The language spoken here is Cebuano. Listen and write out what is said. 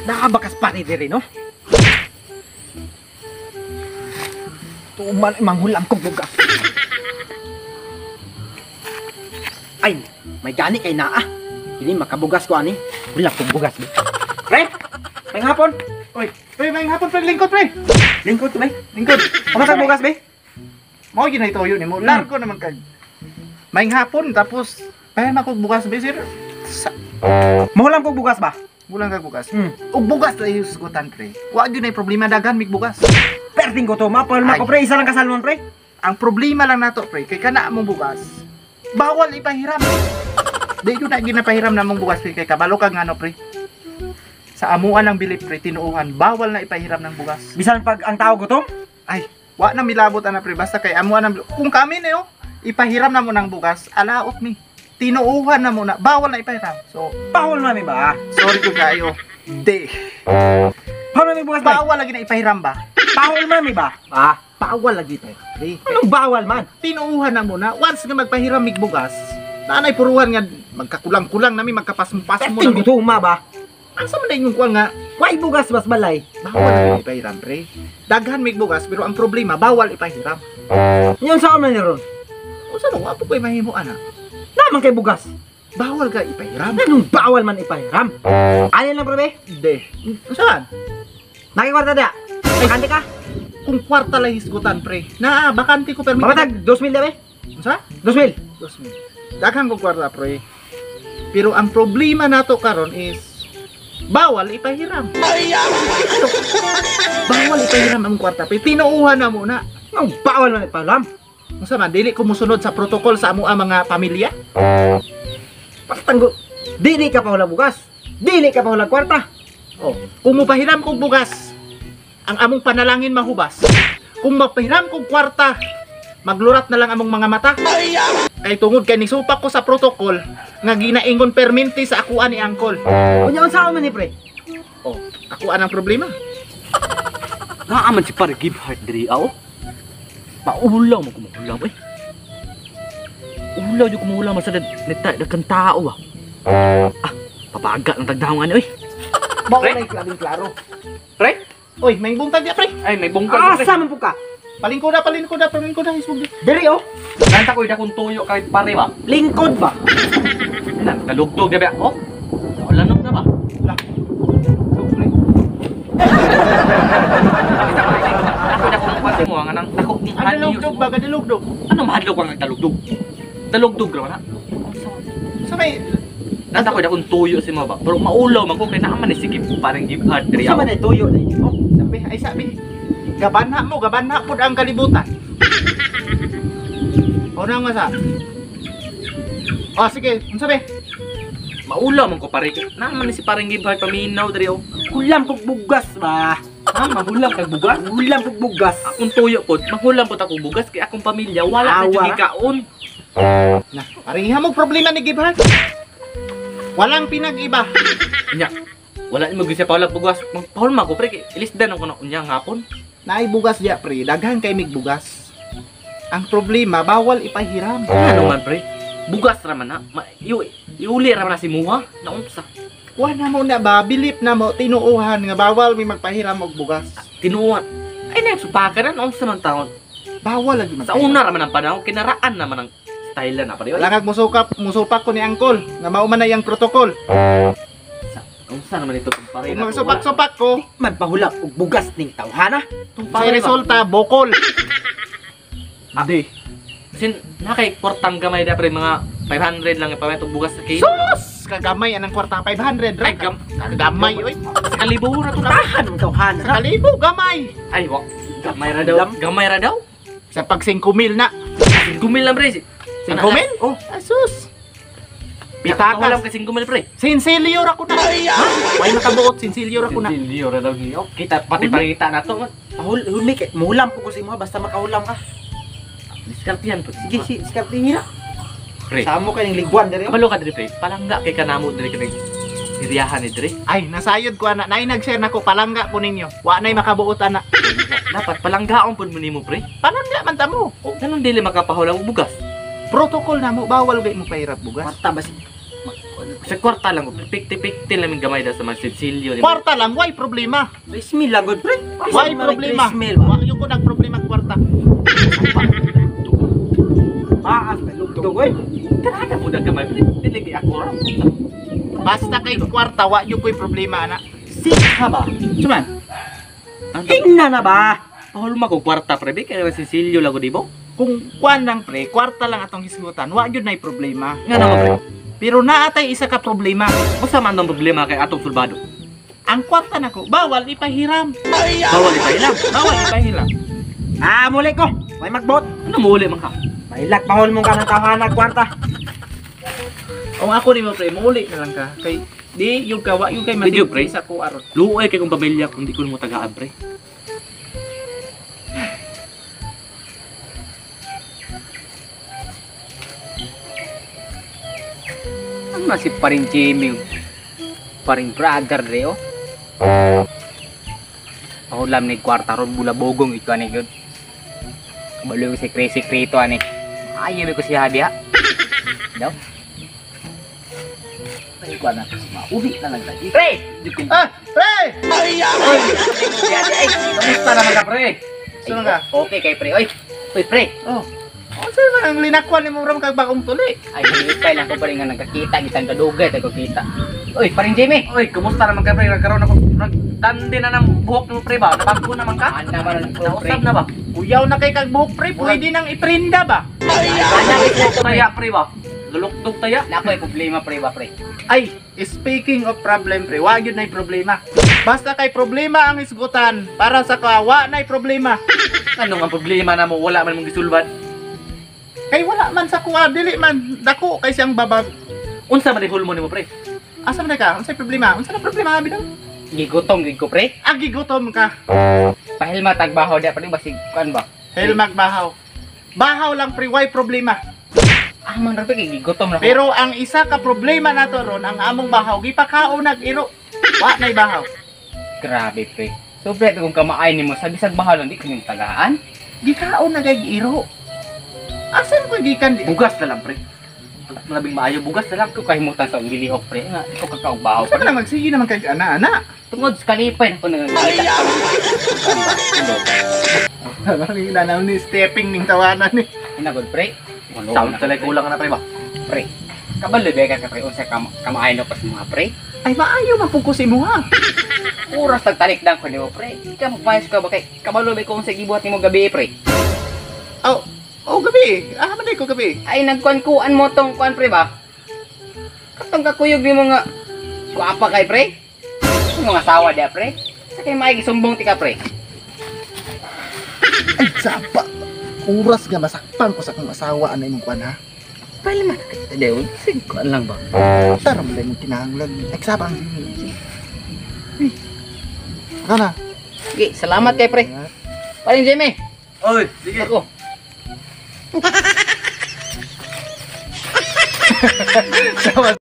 Nakabakas pa ni diri, no? Tuman manghulam kog bugas. Ay, may gani kay naa. Kini makabugas ko ani. Hulam kog bugas. Pre, may hapon. Oy, pre, may hapon pre, lingkod pre. Lingkod may. Lingkod. Kamusta bugas be? Mao gyud na ituyo nimo. Largo naman kag. May hapon tapos pahay na kog bugas be sir. Sa Mahulam kog bugas ba? Bulang kag bugas. Og bugas la hisgutan pre. Wa gyud nay problema, daghan mig bugas. Perting ko to, mapahulma ko pre, isa lang kasalmon pre. Ang problema lang nato pre, kay kana among bugas bawal ipahiram. Di ko na ginapahiram namong bugas pre, kay kabalo ka ngano pre. Sa amuan ng bilip pre, tinuohan bawal na ipahiram ng bugas. Bisan pag ang tao gutom? Ay, wa na milabot ana pre, basta kay amuan ng kung kami niyo ipahiram na mo ng bugas, alaot mi. Tinuuhan na mo na, bawal na ipahiram. So, bawal na mi ba? Sorry ko kayo. Di. Bawal na mi bugas ba? Bawal lagi na ipahiram ba? Bawal man mi ba? Ah, bawal lagi tayo. Di. Anong bawal man? Tinuuhan na mo na, once nga magpahiram mig bugas, naanay puruhan nga magkakulang-kulang nami, magkapasmo-pasmo nami. Gutuma ba? Asa man na inyong kuwan nga? Why bugas bas balay? Bawal na ipahiram pre. Daghan mig bugas pero ang problema bawal ipahiram. Yun sa man ni ron? Unsa man wa po koy mahimo ana? Naman kay bugas. Bawal ka ipahiram. Anong bawal man ipahiram? Alin lang pre? Hindi. Unsa man? Nakikwarta dia. Bakante ka? Kung kwarta lang hisgutan pre. Na bakante ko permi. Mamatag 2,000 dia be? Unsa? 2,000. 2,000. Daghan kog kwarta pre. Pero ang problema nato karon is bawal ipahiram. Bawal ipahiram ang kwarta pre. Tinuuhan na muna. Ang bawal man ipahiram. Unsa man dili ko mosunod sa protocol sa amoa mga pamilya? Pastanggo. Dili ka pa hulag bugas. Dili ka pa hulag kwarta. Oh, kung mopahiram kog bugas, ang among panalangin mahubas. Kung mapahiram kog kwarta, maglurat na lang among mga mata. Kay tungod kay nisupak ko sa protocol nga ginaingon perminti sa akuan ni angkol. Unya unsa man ni pre? Oh, akuan ang problema. Naa man si pare give heart diri aw. Paulaw man kumuhulam eh. Ulaw jud kumuhulam man sa nita daghan tao ah. Ah, papaga ng tagdahong ani oy. Mao na klabing klaro. Pre? Oy, may bungkag dia pre. Ay, may bungkag pre. Asa man pud ka? Palingko na, palingko na, palingko na isbog. Diri oh. Nanta koy dakong tuyo kahit pare ba. Lingkod ba? Nan, talugtog na ba? Oh. Wala na ba? La. Ako dakong pare mo nga nang dako ni Ano ba gadalugdog? Ano mahadlok ang talugdog? Talugdog ra na. Sa may Nanta koy dakong tuyo si mo ba. Pero maulaw man ko kay naa man ni sige parang give heart diri. Sa man ay tuyo na. Oh, sabi ay sabi. Gabanha mo, gabanha pud ang kalibutan. O na nga sa. Oh, sige, unsa be? Maulaw man ko pare. Naa man ni si parang give heart paminaw diri oh. Hulam kog bugas ba? Ha, mahulam kag bugas? Hulam kog bugas. Akong tuyo pod, mahulam pod ako bugas kay akong pamilya wala na jud gikaon. Na, parang iha mo problema ni Gibhan. Walang pinag-iba. Nya. Wala mo gyud siya pahulam bugas. Magpahulma ko pre kay ilisdan ako na unya hapon. Naay bugas diya pre, daghan kay mig bugas. Ang problema bawal ipahiram. Ano man pre? Bugas ra man na. Iuli ra man na si muha. Naunsa? Wa na mo na ba, bilip na mo tinuohan nga bawal mi magpahiram og bugas. Tinuohan. Ay na supaka na unsa man taon. Bawal lagi Sa una ra man ang panahon, kinaraan naman ang style na pare. Langag musukap, musupak ko ni angkol nga mao man na iyang protocol. Sa unsa naman ito kumpare Kung magsupak-supak ko, di man pahulap og bugas ning tawhana. sa resulta bokol. Di. Sin nakay kwartang gamay da pre mga 500 lang ipamay og bugas sa kilo. Sus, kagamay anang kwarta 500 ra. Ay, Gamay oy. Sa kalibo ra to na. Tahan ang tawhana. Sa kalibo gamay. Ay wa. Gamay ra daw. Gamay ra daw. Sa pag 5,000 na. 5,000 lang pre. 5,000? Oh, asus. Pitaka. Pitakas. Wala ka 5,000 pre. Sinsilyo ra ko na. Ha? Way makabuot sinsilyo ra ko na. Sinsilyo ra daw niyo. Kita pati pangita na to. Pahul huli kay muhulam po ko sa imo basta makahulam ka. Diskartihan po. Sige, si diskartihin na. Pre. Samo kay ning ligwan diri. Kabalo ka diri pre. Palangga kay kanamo diri kay iriyahan ni diri. Ay, nasayod ko ana. Nay nag-share nako palangga po ninyo. Wa nay makabuot ana. Dapat palanggaon pud mo nimo pre. Palangga man ta mo. O ganun dili makapahulam og bugas. Protocol na mo bawal gay mo pahirap bugas. Kwarta ba si Sa kwarta lang, pikti-pikti lang yung gamay da sa mga silsilyo. Kwarta lang, why problema? 3,000 lang gud pre. Why problema? 3,000 ba? Wa yung ko nagproblema kwarta. Maas na lugdog oy. Kanada po na gamay, pre. Dili kay ako ra. Basta kay kwarta, wa yung ko'y problema ana. Sika ba? Suman, Tingnan na ba? Pahulma ko kwarta, pre. Bi kay mga silsilyo lang ko di ba? Kung kwan lang pre, kwarta lang atong hisgutan, wa gyud nay problema. Nga naman, pre. Pero naatay isa ka problema. Usa man ang problema kay atong sulbado. Ang kwarta nako, bawal ipahiram. Bawal ipahilam. Bawal ipahiram. Ah, muli ko. May magbot. Ano mo uli man ka? Mailak pahol mo ka ng tawahan kwarta. Kung ako nimo pre, muuli na lang ka. Kay di yung kawa yung kay Medyo, pre. sa ko aron. Luoy kay kong pamilya kung di ko mo tagaan, pre. Ano na si paring Jimmy? Paring brother re oh. Pahulam ni kwarta ron bulabogong ito ani gyud. Kabalo si crazy krito ani. Ayaw ko siya diha. Daw. Ay, kuha na. Mauli na lang lagi. Pre! Ah, pre! Kamusta naman ka, pre? Sino ka? Okay kay pre. Oy. Oy pre. Oh. Unsa man ang linakwan nimo ram kag bagong tuli? Ay hihipay lang ko pa rin nga nagkakita gitang kadugay tayo kita. Oy, paring Jimmy. Oy, kumusta naman ka, pre? Nagkaroon ako nagtandi na ng buhok mo, pre ba? Nabago naman ka? Ana ba ron ko pre? Nausab na ba? Uyaw na kay kag buhok pre, pwede nang iprinda ba? Lukdog taya, pre ba? Lulukdog taya. Nako ay problema pre ba pre. Ay, speaking of problem pre, wa gyud nay problema. Basta kay problema ang hisgutan, para sa kawa nay problema. Anong ang problema na mo? Wala man mong gisulbad. Kay wala man sa kuha, dili man dako kay siyang babag. Unsa man hulmo nimo, pre? Asa man ka? Unsay problema? Unsa na problema abi daw? Gigutom gid ko pre. Agi gutom ka. Pahilma tagbaho dia pre basig kuan ba? Helmag bahaw. Bahaw lang pre, why problema? Ah man ra pre kay gigutom na ko. Pero ang isa ka problema nato ron, ang among bahaw gipakaon nag iro. Wa nay bahaw. Grabe pre. So pre, kung kamaay nimo sa bisag bahalon di kanyang tagaan. Gikaon na kay iro. Asan ko gikan di? Bugas na lang, pre. Malabing maayo, bugas na lang. Ko kahimutan sa akong gilihok pre nga di ko kakaugbaho Unsa pre. man lang magsige naman kay ana ana. Tungod sa kalipay na ko nangangita. Nanaw ni stepping ning tawanan ni. Ina god pre. Walo Sound na, talay pre. kulang na, pre ba? Pre. Kabalo ba ka pre unsa kamaay no pas mga pre? Ay maayo man pud ko sa imuha. Oras tagtalikdan ko nimo pre. Di ka magpayos ka ba kay kabalo ba ko unsa gibuhat nimo gabi pre? Oh, oh gabi. Ah man ko gabi. Ay nagkuan-kuan mo tong kuan pre ba? Katong kakuyog nimo nga kuapa kay pre. Ang mga asawa dia pre. Sa kay maigi sumbong ti ka pre. Ay sapa. Oras nga masakpan ko sa akong asawa ana imong kuan ha. Pala man ka dew. Sige kuan lang ba. Tara mo lang kinahanglan. Ay sabang. Uy. Kana. Sige, salamat kay pre. Paring Jimmy. Oy, sige. Ako. Sama.